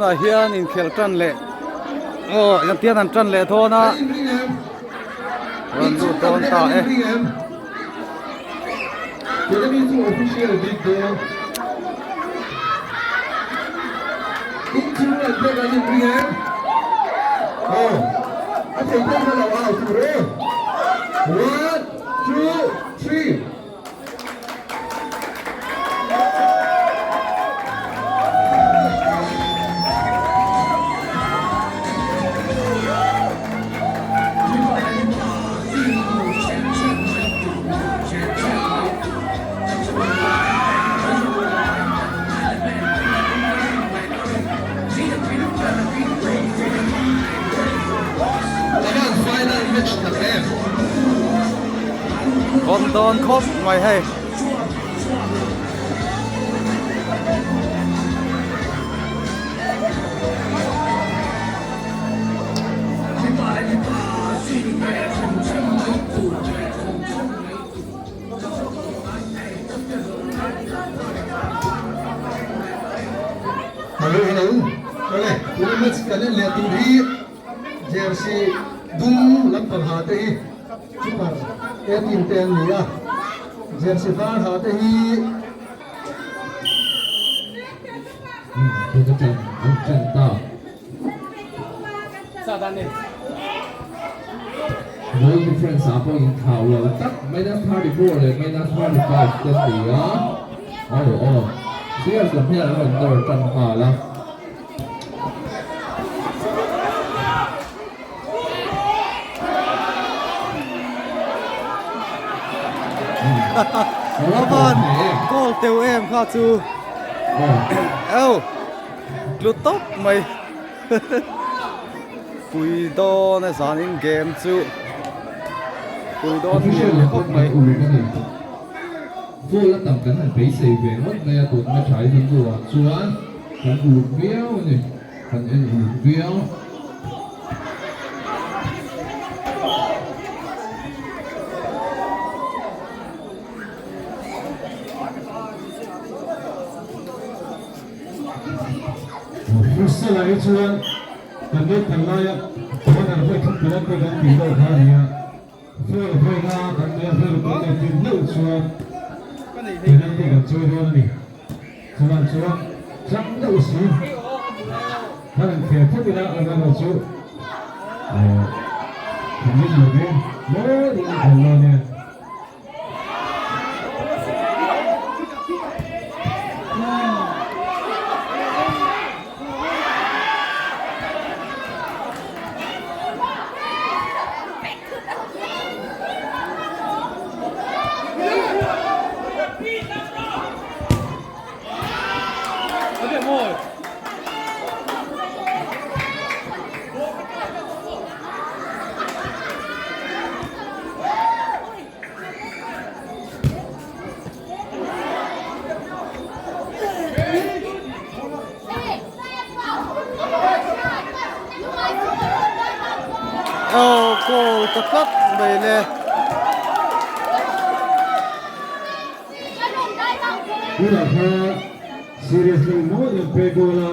Tunah hian inkhelh tan leh aw engtian an tan leh dawn a rawn lut dawn ta e. Awm dawn khawp mai hei. Hello hello awle tuna match kan en leh tur hi jersey dum lampang ha te hi keeper A team te an ni a jersey var ha te hi Tuna tan an tan ta. Goal difference ah pawh inthlau lo tak minus 34 leh minus 35 te an ni a. Aw aw Sears lam hian an rawn nawr tan nghal a. Avan goal teuh em kha chu eo tlu tawp mai pui dawn a zanin game chu pui dawn hmel khawp mai. Goal a tam kan han beisei ve ngawt mai a tun match ah hi chuan chu ah chuan kan uluk viau a ni. Kan en uluk viau. Futsal ah hi chuan kan naupang laia corner vawi thum pawh pawh kan tih deuh kha a ni a, foul vawi nga kan nei a, foul kan nei tir hleuh chuan penalty kan chawi dawn a ni. Chuvang chuan chang deuh si kan han khel phawt ila amaherawh chu kan rin lovin mawi in an khel dawn e. Aw goal ta tlat mai le. Tunah kha seriously mawi in an pe goal a,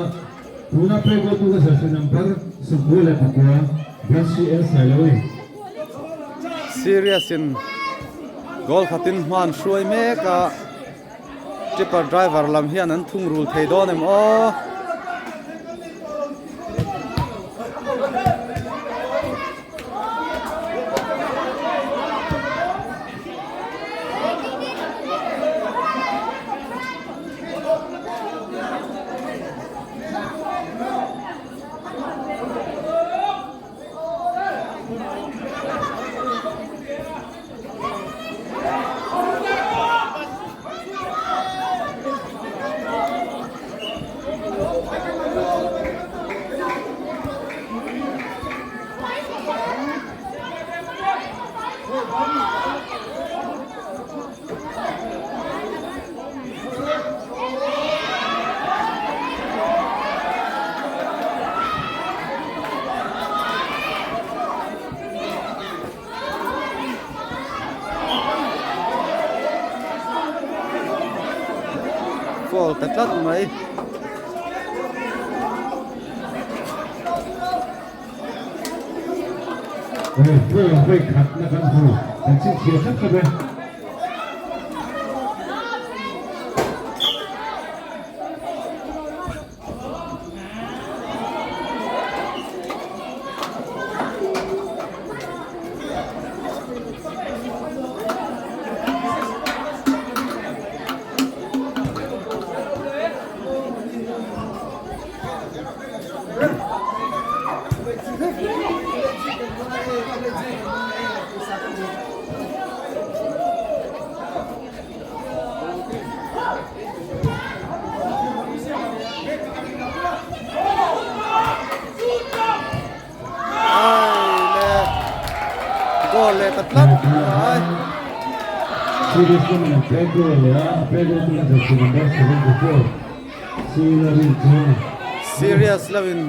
tuna pe goal tu ka jersey number 24 Branch L Sailo a ni. Serious in goal khatin hman hruai mek a, tipper driver lam hian an thungrul thei dawn em aw. Goal ta tlat mai. Goal vawi khatna kan hmu kan chhinchhiah thlap thlap e. Ai le goal leh ta tlat mai. Series lamin play goal leh a, a play goal tuna jersey number 74 Sila Rinchhana. Serious lovin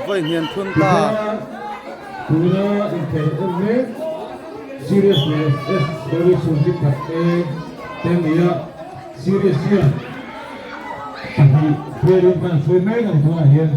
vawi hnian thun ta. Tuna inkhel en mek Serious leh SW chhungte khat e te ni a, Serious hian pahnih player in hman hruai mek a ni tunah hian.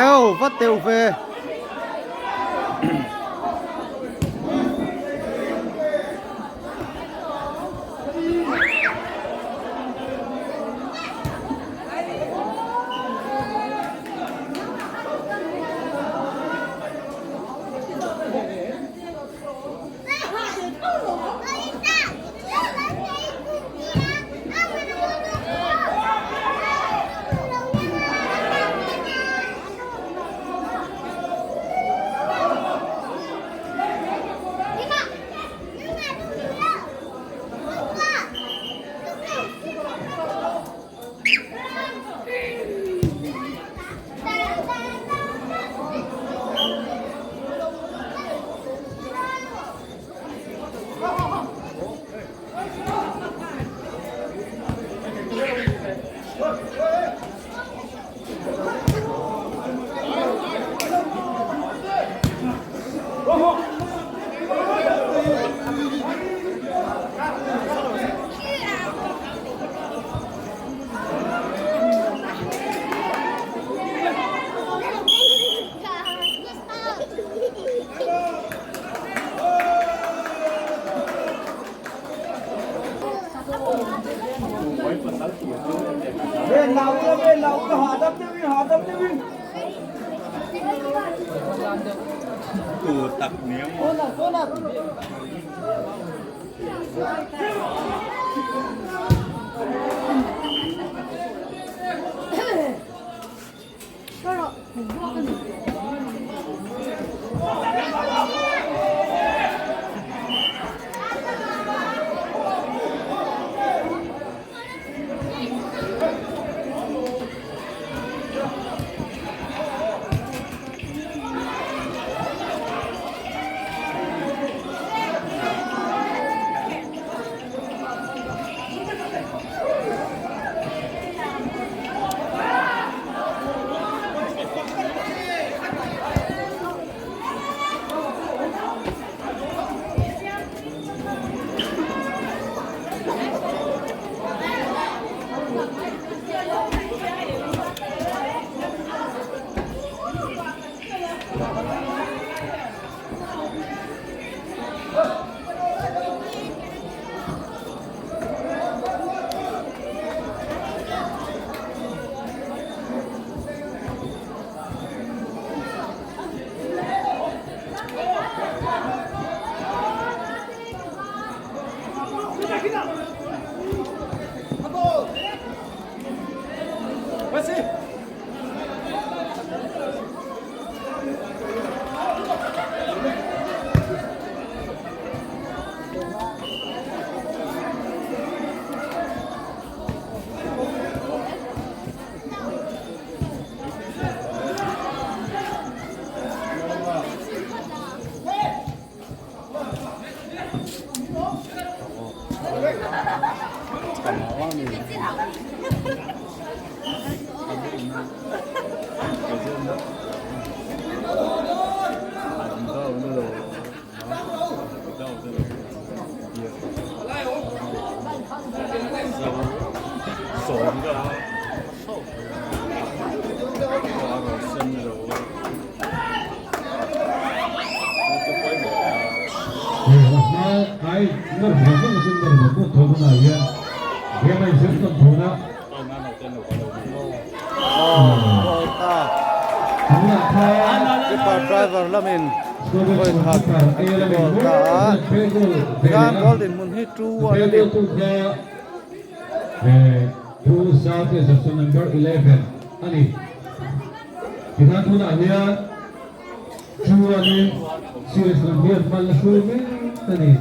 Eo va teuh ve. Tipper driver lamin vawi khat an ti goal ta a chuan goal dinhmun hi 2-1 a ni.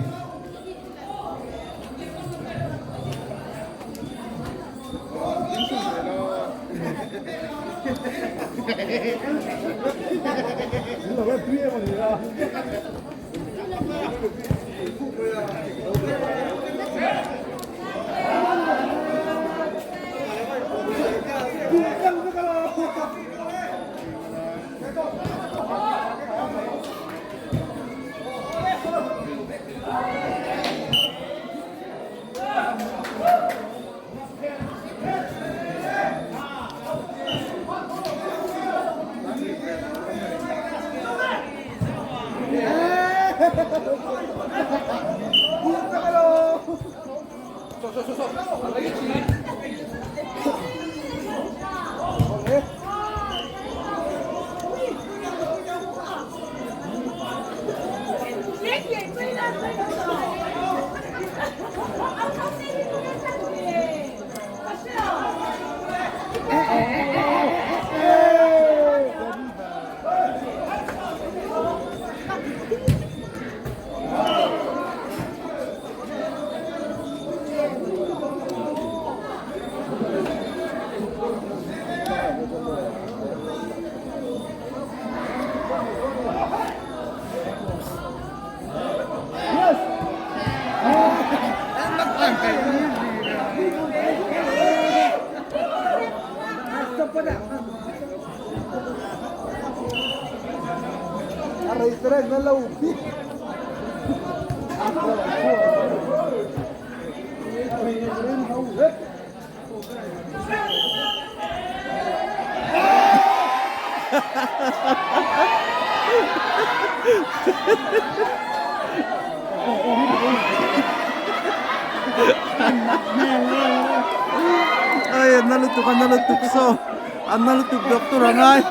Ai an na lutuk an na lutuk saw an na lutuk doctor a ngai.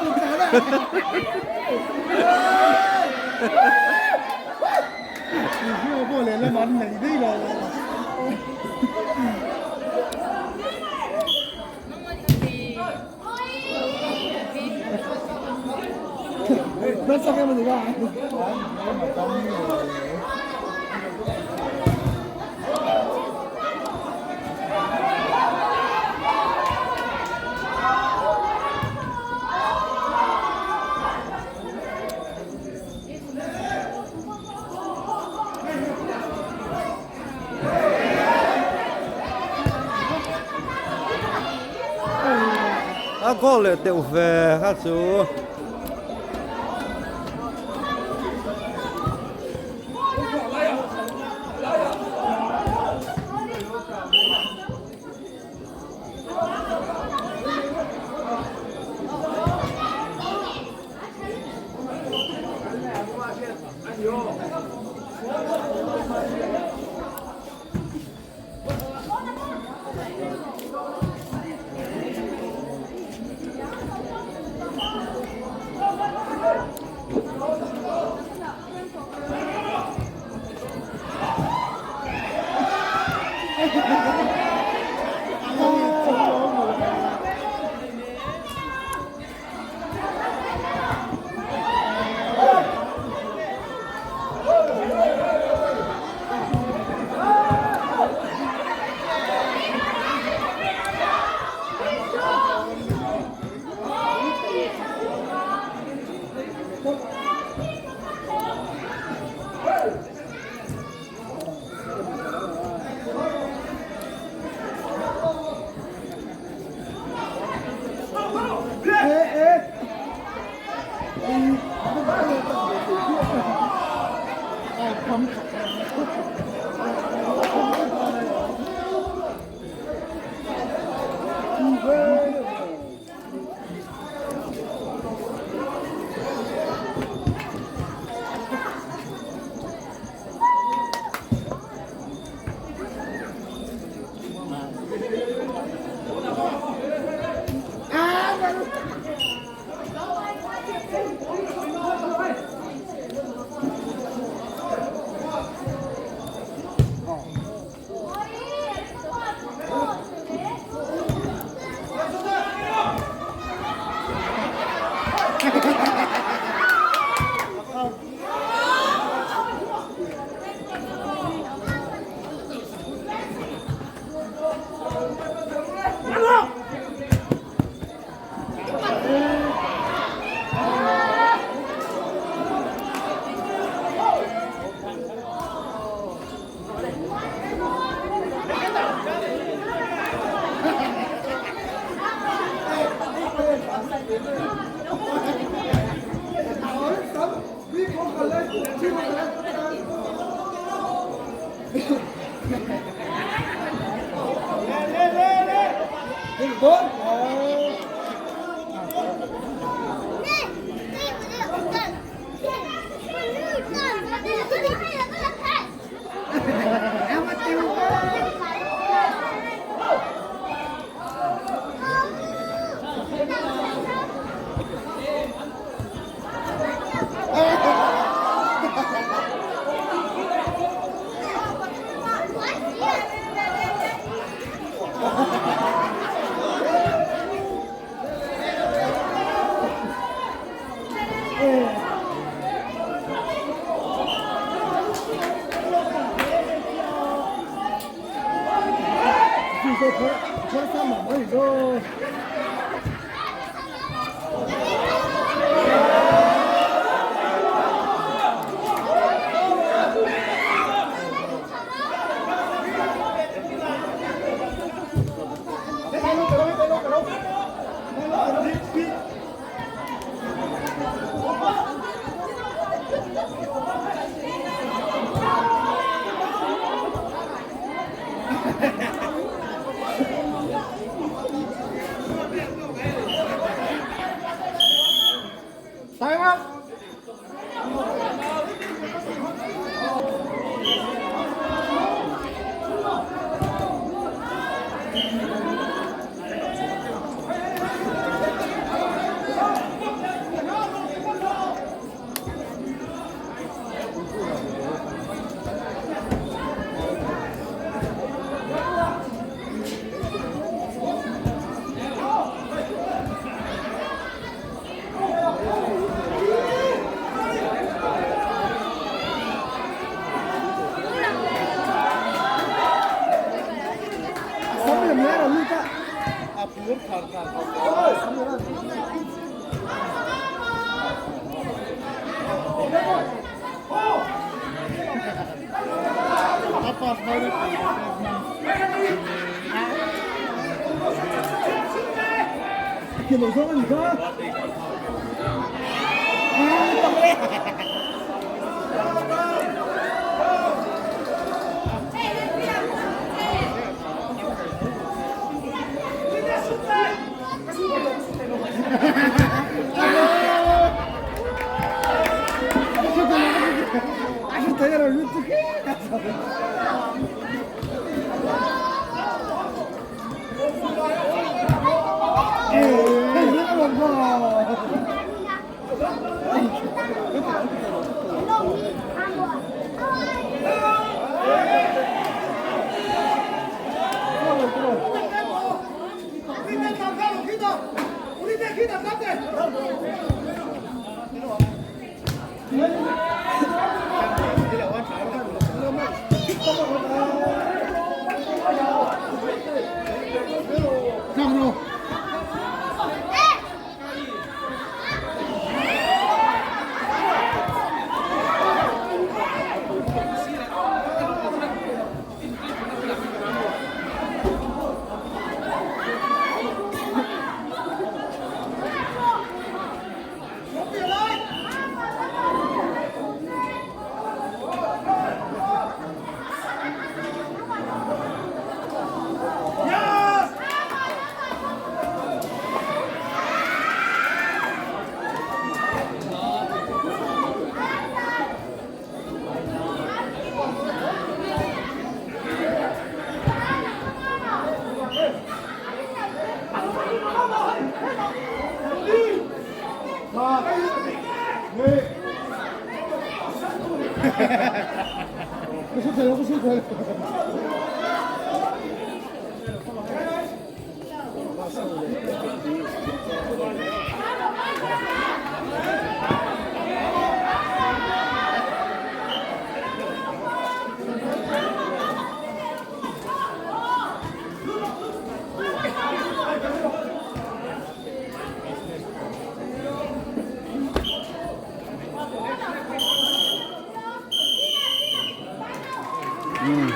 A goal leh deuh ve kha chu.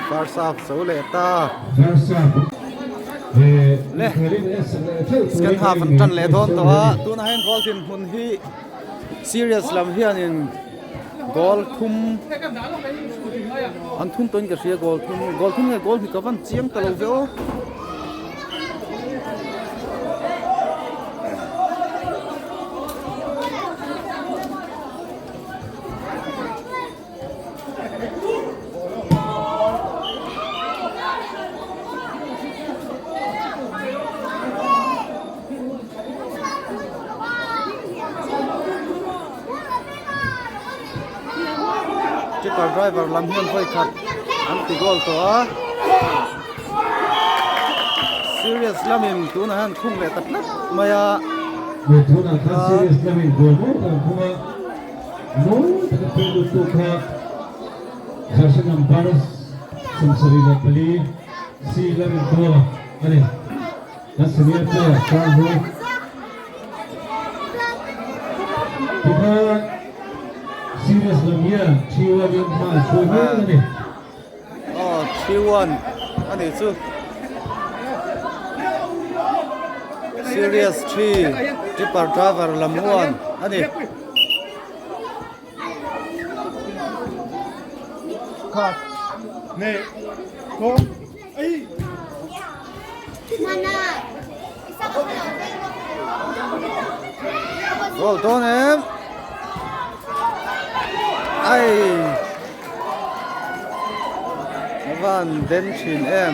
First half zo leh ta. First half Le second half an tan leh dawn tawh a tunah hian goal dinhmun hi serious lam hianin goal thum an thum tawhin ka hria goal thum goal thum nge goal hnih ka van chiang ta lo ve aw. Tipper driver lam hian vawi khat an ti goal tawh a serious lamin tunah hian khung leh ta tlat mai a. Tunah khan serious lamin goal mawi tak an khung a. Mawi taka pek luttu kha jersey number 74 C lam in goal a ni. Kan senior player Sang Hu tikhan serious lam hian 3-1 in hma an hruai mek a ni. Aw 3-1 a nih chu. Serious 3 Tipper driver lam 1 a ni. Goal dawn em? Ai! A van den thin em?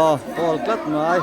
Aw goal tlat mai.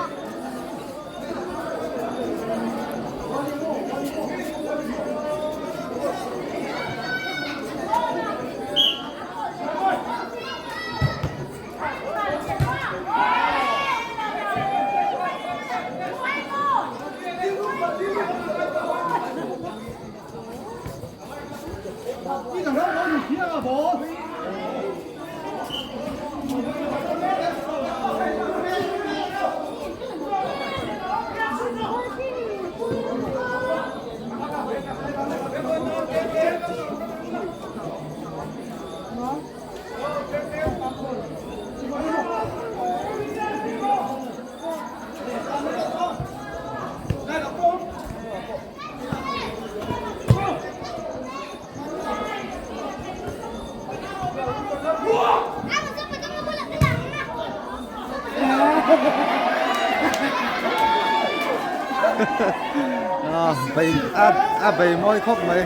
Bei a a bei mawi khawp mai.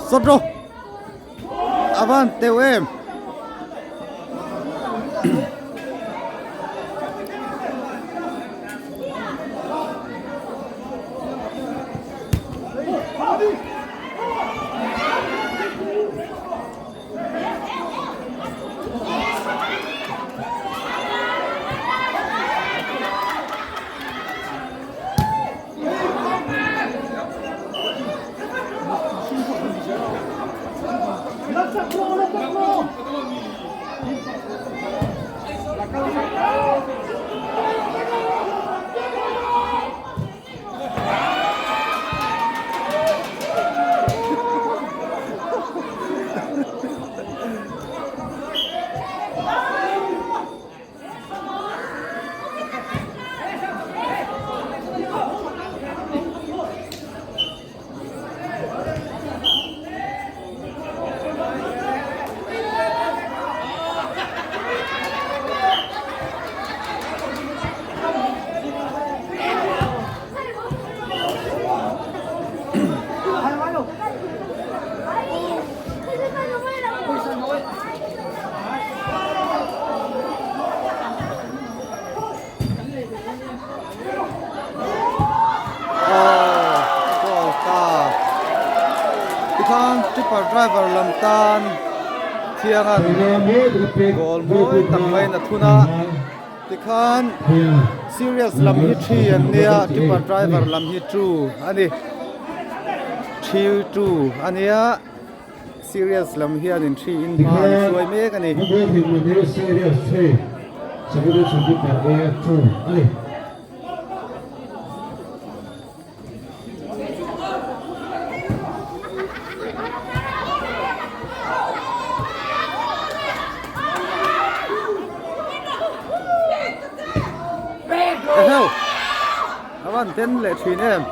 Sawt rawh a van teuh em. Tikhan tipper driver lam tan thiangan goal mawi tak maiin a thun a tikhan serious lam hi thi an nia tipper driver lam hi two a ni thi two a nia. Serious lam hianin hri in hma an hruai mek a ni. Eheu! A van den leh thin em?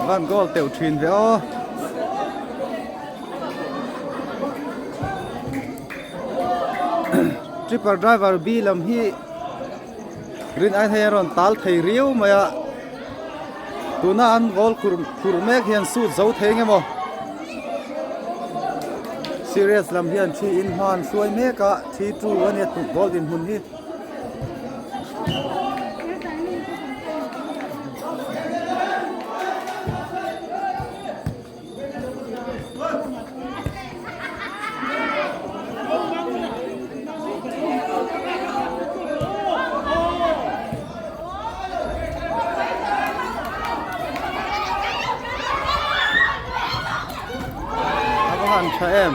Van goal teuh thin ve aw. Tripper driver B lam hi rin aiin hei a rawn tal thei riau mai a tuna an goal khur khur mek hian suit zo thei nge maw serious lam hian thi in hma an hruai mek a thi two a nia goal dinhmun hi. tha em.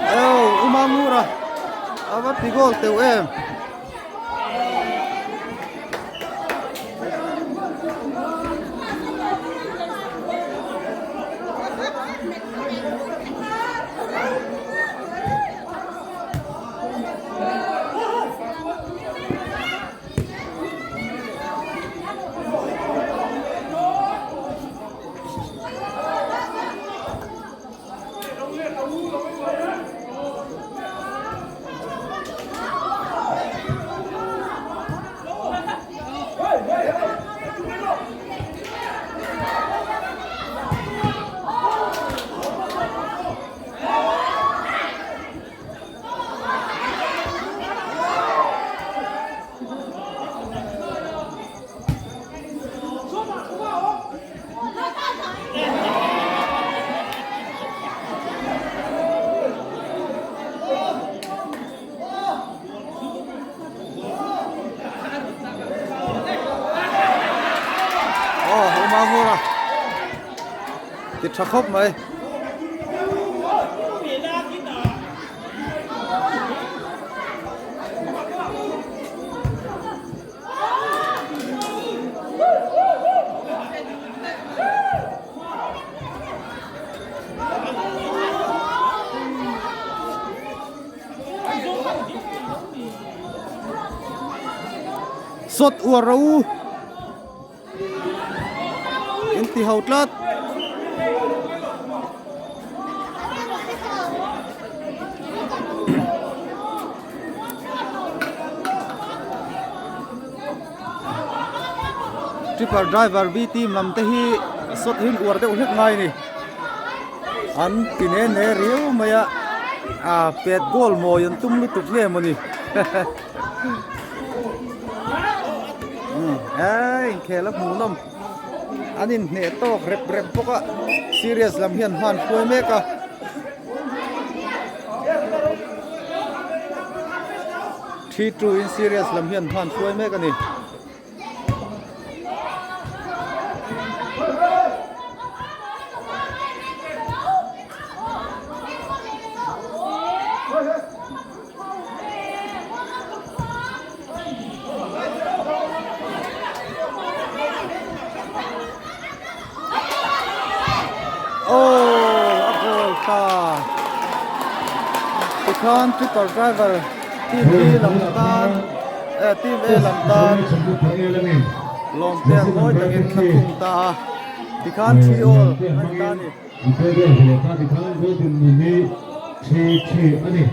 Eo uma ngura ava ti goal teuh em. Aw uma ngura ti tha khawp mai. Sawt uar ro u in ti ho tlat. Tipper driver B team lam te hi sawt hi an uar deuh hlek ngai a ni an ti ne ne riau mai a ah pet goal mawi an tum lutuk nge mawni eii inkhel a hmuh nawm an inhneh tawk rep rep bawk a serious lam hian hman hruai mek a. 3-2 in serious lam hian hman hruai mek a ni. Aw a goal ta tikhan tripper driver team B lam tan eh team A lam tan lawm te an mawi takin a khung ta a tikhan 3 all a ni ta a ni.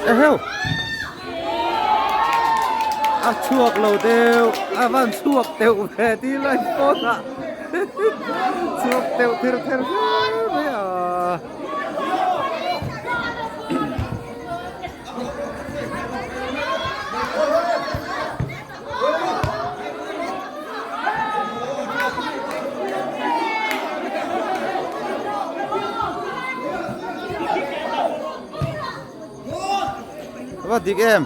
Eheu a chhuak lo deuh a van chhuak deuh ve ti lai phone ah chhuak deuh ther ther hle mai a. Va dik em.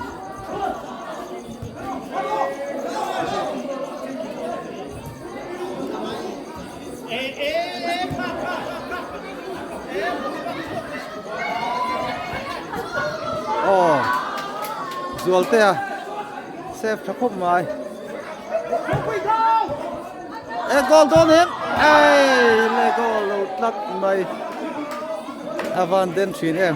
Aw zualte a. save tha khawp mai. E goal dawn em? Ei le goal lo tlat mai. A van den thin em.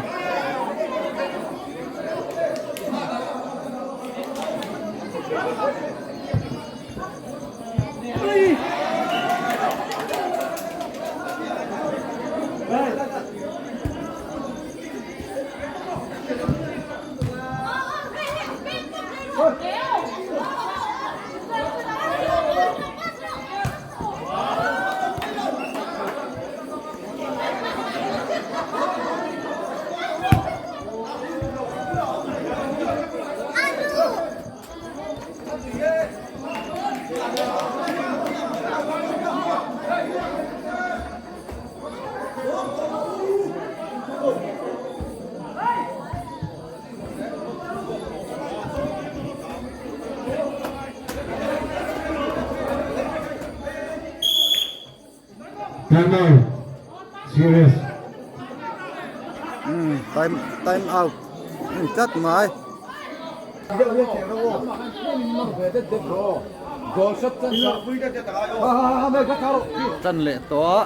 Time out. Serious. Time time out. Tlat mai. Tan leh tawh a.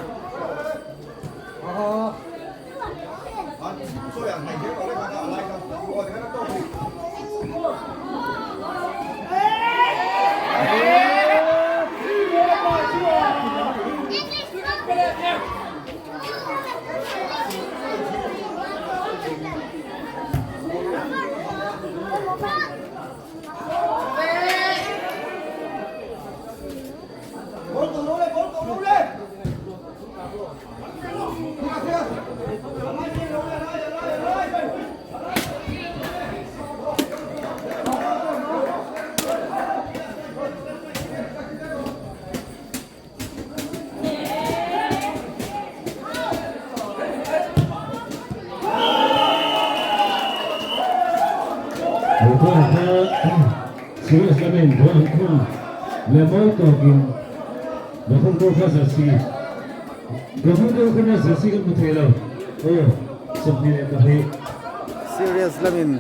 Serious lamin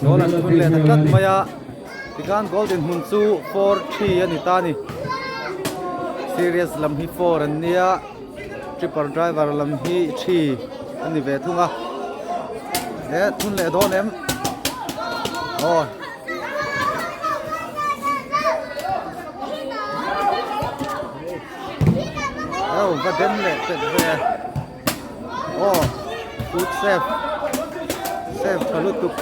goal an thun leh ta tlat mai a tikhan goal dinhmun chu 4-3 a ni ta a ni serious lam hi 4 an nia tripper driver lam hi 3 a ni ve thung a he thun leh dawn em aw. Oh, va den leh pet ve. Oh, good save. Save tha lutuk.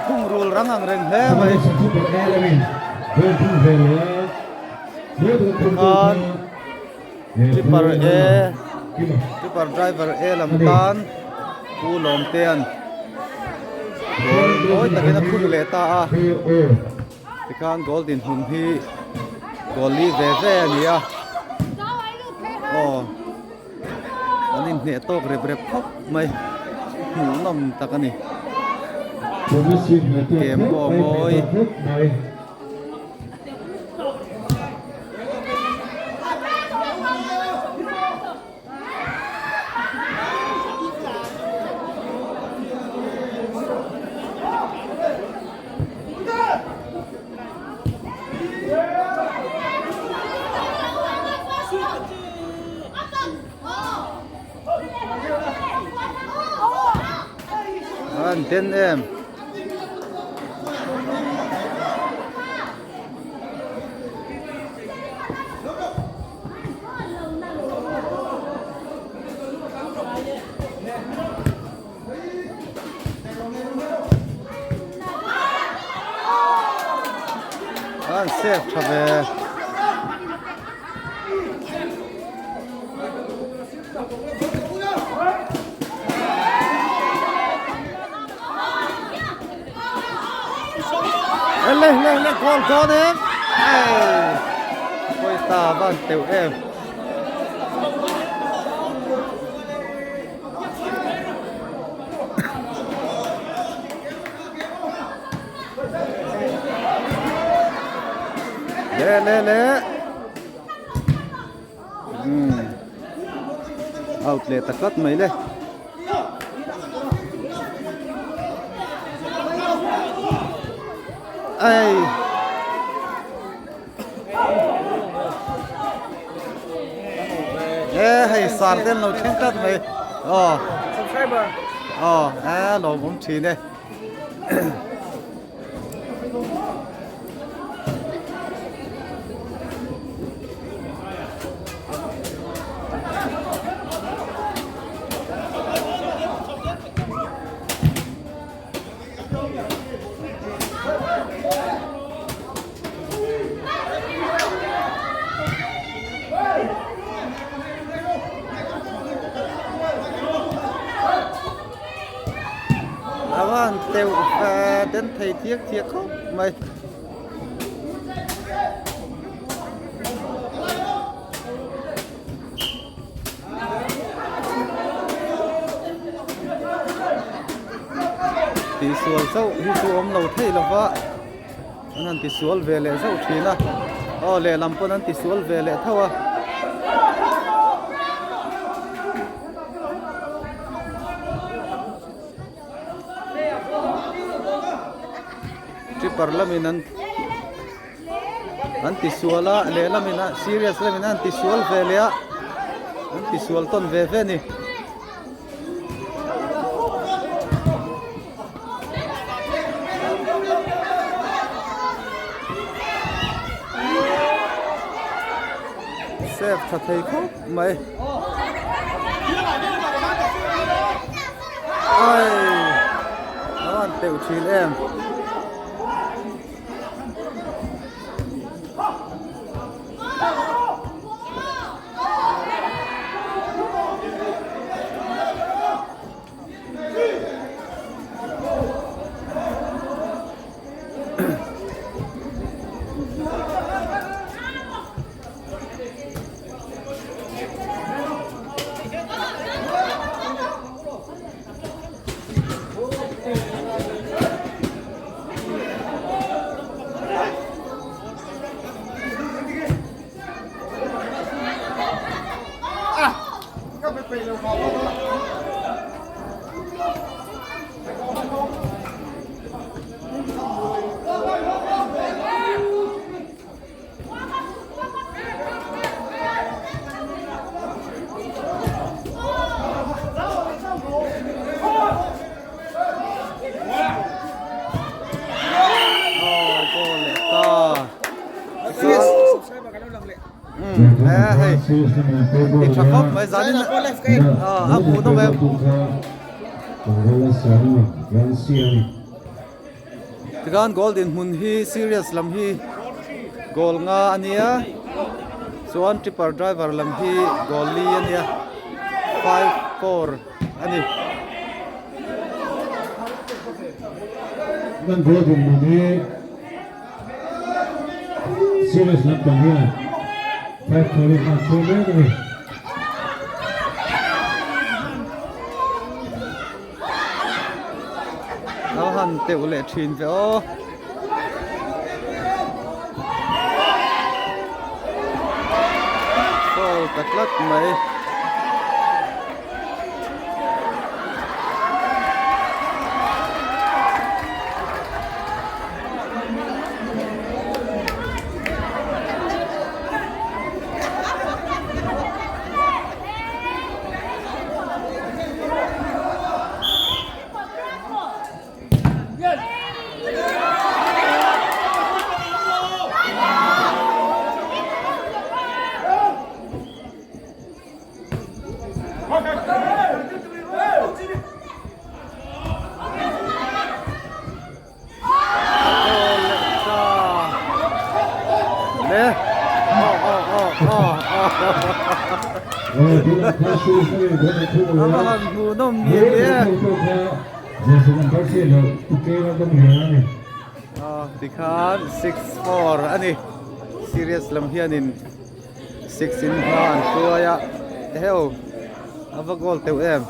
Thungrul rang ang reng hle mai. Khan Tripper A Tripper driver A lam tan Pu Lawmtea'n goal mawi takin a phun leh ta a tikhan goal dinhmun hi goal li ve ve a ni a aw an inhneh tawk rep rep khawp mai hmuhnawm tak a ni game pawh a mawi. An den em. An save tha ve. Le le le goal dawn em ei pawisa van teuh em. Le le le umm out leh ta tlat mai le. Ei e hei sar te an lo thleng tlat mai aw Subscriber. aw a lawmawm thin e. A van teuh den thei thiak thiak khawp mai. Tihsual chauh hi chu awm lo thei lo va an han tisual ve leh zauh thin a aw lehlam pawn an tisual ve leh tho a. Tripper lamin an an tisual a lehlamin a serious lamin an tisual ve leh a an tisual tawn ve ve a ni. Save tha thei khawp mai. Ai a van teuh thin em. Tha khawp mai zanin a hmuh nawm em. Tikhan goal dinhmun hi serious lam hi goal nga a nia chuan tipper driver lam hi goal li a nia 5-4 a ni. Kan goal dinhmun hi serious lampang hian 5-4 in an chhung mek a ni. Lo han teuh leh thin ve aw. Foul ta tlat mai. A va han hmuh nawm ni e. Tikhan 6-4 a ni. Serious lam hianin 6 in hma an hruai a. Eheu a va goal teuh em.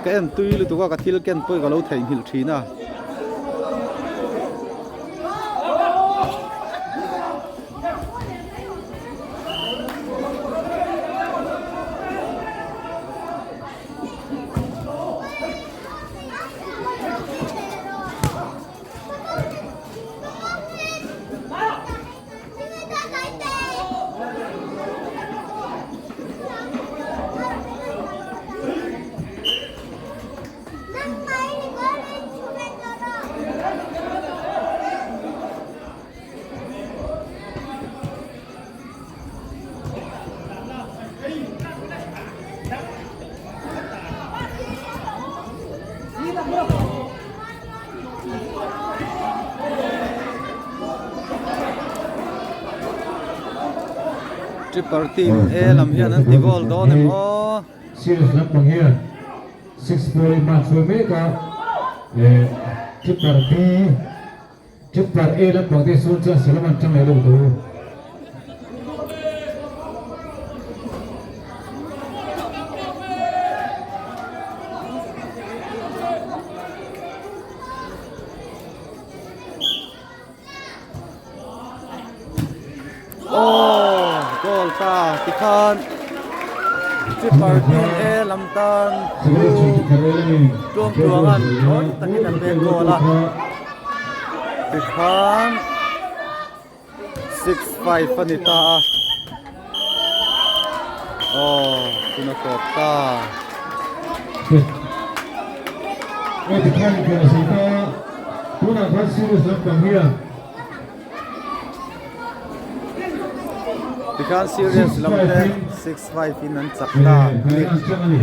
Ka en tui lutuk a ka thil ken pawh ka lo theihnghilh thin a. Tripper team A lam hian an ti goal dawn em aw. Series lampang hian 6-4 in match huai mek a, Tripper B, Tripper A lampang te sawn chuan salam an chang leh lo tawh u. Aw goal ta tikhan keeper team A lam tan Tluangtluanga'n mawi takin a pek goal a tikhan 6-5 a ni ta a aw tuna tawp ta. Tikhan serious lam te 6-5 in an chak ta a ni.